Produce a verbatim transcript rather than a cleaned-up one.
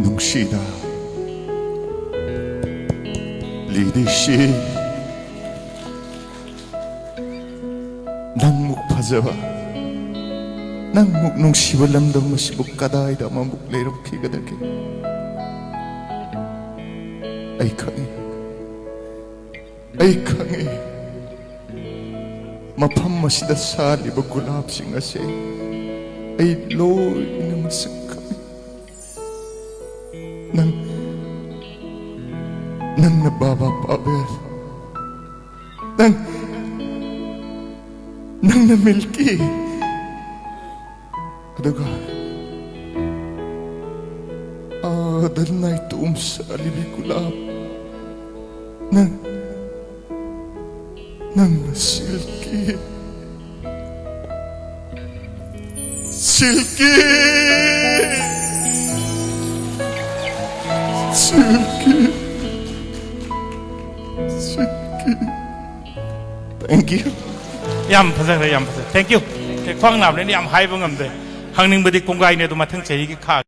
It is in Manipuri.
ꯅꯨꯡꯁꯤꯗ, ꯂꯤꯗꯤꯁꯤ, ꯅꯪꯃꯨꯛ ꯐꯖꯕ, ꯅꯪꯃꯨꯛ ꯅꯨꯡꯁꯤꯕ ꯂꯝꯗꯝ ꯑꯁꯤꯕꯨ ꯀꯗꯥꯏꯗ ꯑꯃꯃꯨꯛ ꯂꯩꯔꯝꯈꯤꯒꯗꯒꯦ? ꯑꯩ ꯈꯪꯏ, ꯑꯩ ꯈꯪꯏ꯫ ꯃꯐꯝ ꯑꯁꯤꯗ ꯁꯥꯠꯂꯤꯕ ꯒꯨꯂꯥꯞꯁꯤꯡ ꯑꯁꯦ ꯑꯩ ꯂꯣꯏꯅ ꯃꯁꯛ ꯈꯪꯏ꯫ ꯅꯪ, ꯅꯪꯅ ꯕꯥꯕꯥ ꯄꯥꯕꯦꯜ, ꯅꯪ, ꯅꯪꯅ ꯃꯤꯜꯀꯤ꯫ ꯑꯗꯨꯒ ꯑꯥꯗ ꯅꯥꯏꯇꯣꯝ ꯁꯥꯠꯂꯤꯕꯤ ꯒꯨꯂꯥꯞ, ꯅꯪ, ꯅꯪꯅ ꯁꯤꯜꯀꯤ, ꯁꯤꯜꯀꯤ, ꯁꯤꯜꯀꯤ, ꯁꯤꯜꯀꯤ꯫ Thank you. ꯌꯥꯝ ꯐꯖꯈ꯭ꯔꯦ, ꯌꯥꯝ ꯐꯖꯈ꯭ꯔꯦ꯫ Thank you. ꯑꯦ, ꯈ꯭ꯋꯥꯡ ꯅꯥꯕꯅꯤꯅ ꯌꯥꯝ ꯍꯥꯏꯕ ꯉꯝꯗ꯭ꯔꯦ꯫ ꯍꯪꯅꯤꯡꯕꯗꯤ ꯀꯣꯡꯒꯥꯏꯅꯦ, ꯑꯗꯨ ꯃꯊꯪ ꯆꯍꯤꯒꯤ ꯈꯥ